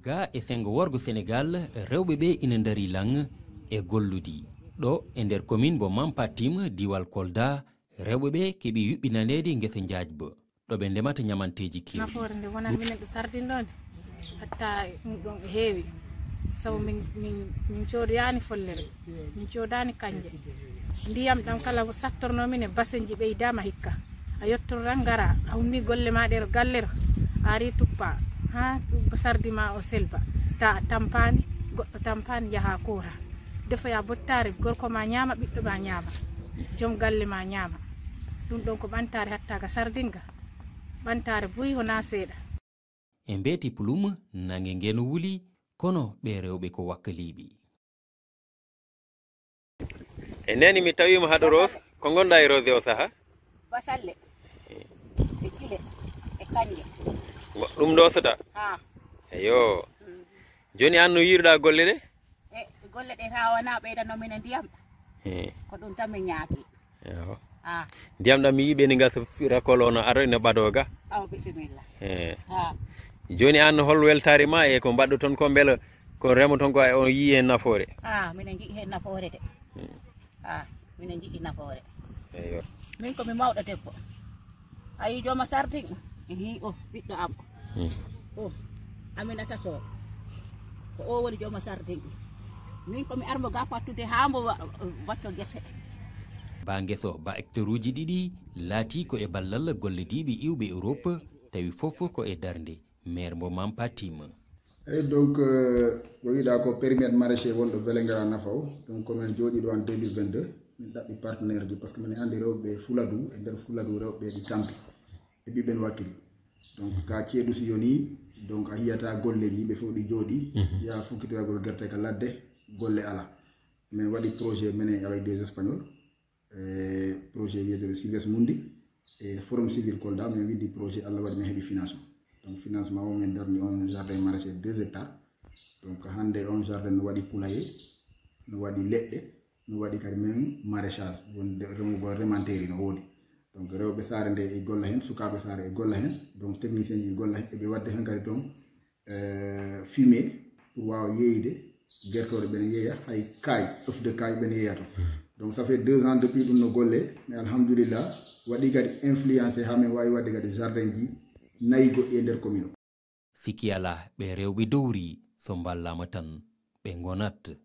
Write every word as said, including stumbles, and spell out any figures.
Gaa e senngo worgo Senegaal, rewɓe ɓee ina ndarii laŋ e golludi. Ɗo e nder komin mbo Mampatim, diiwal Kolda, rewɓe ɓee keɓii yuɓɓinaneede ngesa njaajba, ɗo ɓe ndemata ñamanteeji keewɗi. Nafoore nde wonani minen ɓe sardin ɗo nde, hatta ɗum ɗon e heewi. Sabu min, min, min coodoyaani follere, min coodaani kanje. Ndiyam ɗam kala sattornoo min e basenji ɓeydaama hikka. A yottoto tan ngara, a hummii golle maa ɗee ɗo galle ɗo, a arii tuppa, haa sardi maa o selba. Ta a tampaani, goɗɗo tampaani, njahaa kooraa. Defoyaa bottaari, gorko maa ñaama, ɓiɗɗo maa ñaama, jom galle maa ñaama. Ɗum ɗon ko ɓantaare hattaaka sardinga. Ɓantaare buy wonaa seeɗa. E mbeeti Pulum, naŋge nge no wuli, kono ɓee rewɓe ko wakkaliiɓe. E neni mi tawiima haɗo Roos, ko ngonɗaa e Roos e o saha? Basalle, e kile, e kanje. Mo-, ɗum ɗo soda? Ha. Eyo. Mm. Jooni aan no yiiruɗaa golle ɗe? E golle ɗe, taa wonaa ɓeydano minen ndiyam. He. Ko ɗum tan min ñaaki. Eyo. Ah. Ndiyam ɗam mi yiɓe ni ngasa fira kolo no aro ina ɓaɗo ga. Aw, bisimilla. He. Ah. Jooni aan hol weltaare ma e ko mbaɗɗo toon ko mbela ko remo toon ko on yii heen nafoore? Ah, minen njiɗi heen nafoore de. Hmm. Ah, minen njiɗi nafoore. Eyo. Min ko mi mawɗo debbo. A yii jooma sardin? Ehi, o, ɓiɗɗo am. Hmm. O, Aminata Sow. Ko o woni jooma sardin. Min ko mi armo ga fattude haa mbo wa-, watto gese. Ba ngeso, ba hectare uji ɗiɗi laatii ko e ballal gollodiiɓe iwɓe Europe, tawi fof ko e darnde maire mbo Mampatim. Eyi, donc, euh, ko wiɗa ko périmètre maraîcher wonɗo Vélingara Nafaw. Donc, ko min jooɗi ɗo en deux mille vingt-deux, min ɗaɓɓi partenaire ji, parce que min anndi rewɓe Fuladu, e nder Fuladu rewɓe ɗi tampi, e ɓiɓɓe no wakkili. Donc, ka ceeɗu si yoni, donc, a yiyata golleji yimɓe fof ɗi jooɗi, mhm, ya fokkitoyagol gerte ka ladde, golle ala. Min waɗi projet menen avec des Espagnols, e projet wiyeteɗo Silves Mundi, e Forum Civil Kolda, min windi projet, Allah waɗi min heɓi financement. Donc, financement o min darni on jardin maraîcher deux hectares. Donc, hannde on jardin no waɗi poulailler, no waɗi leɗɗe, no waɗi kadi min maraîchage, wonde remugol remanteeri no woodi. Donc, rewɓe saare nde e golla heen, sukaaɓe saare e golla heen, donc technicien ji e golla heen, eɓe waɗde heen kadi toon, euh, fumier pour waawa yeeyde gertooɗe ɓene yeeya, hay kaay, ɗofde kaay ɓene yeeya toon. Donc, ça fait deux ans depuis ɗum no golle, mais alhamdulillah, waɗi kadi influencé haa min waawi waɗde kadi jardin ji nayi goɗɗi e nder commune o. Sikki alaa, ɓe rewɓe dowri, so mballaama tan, ɓe ngonat.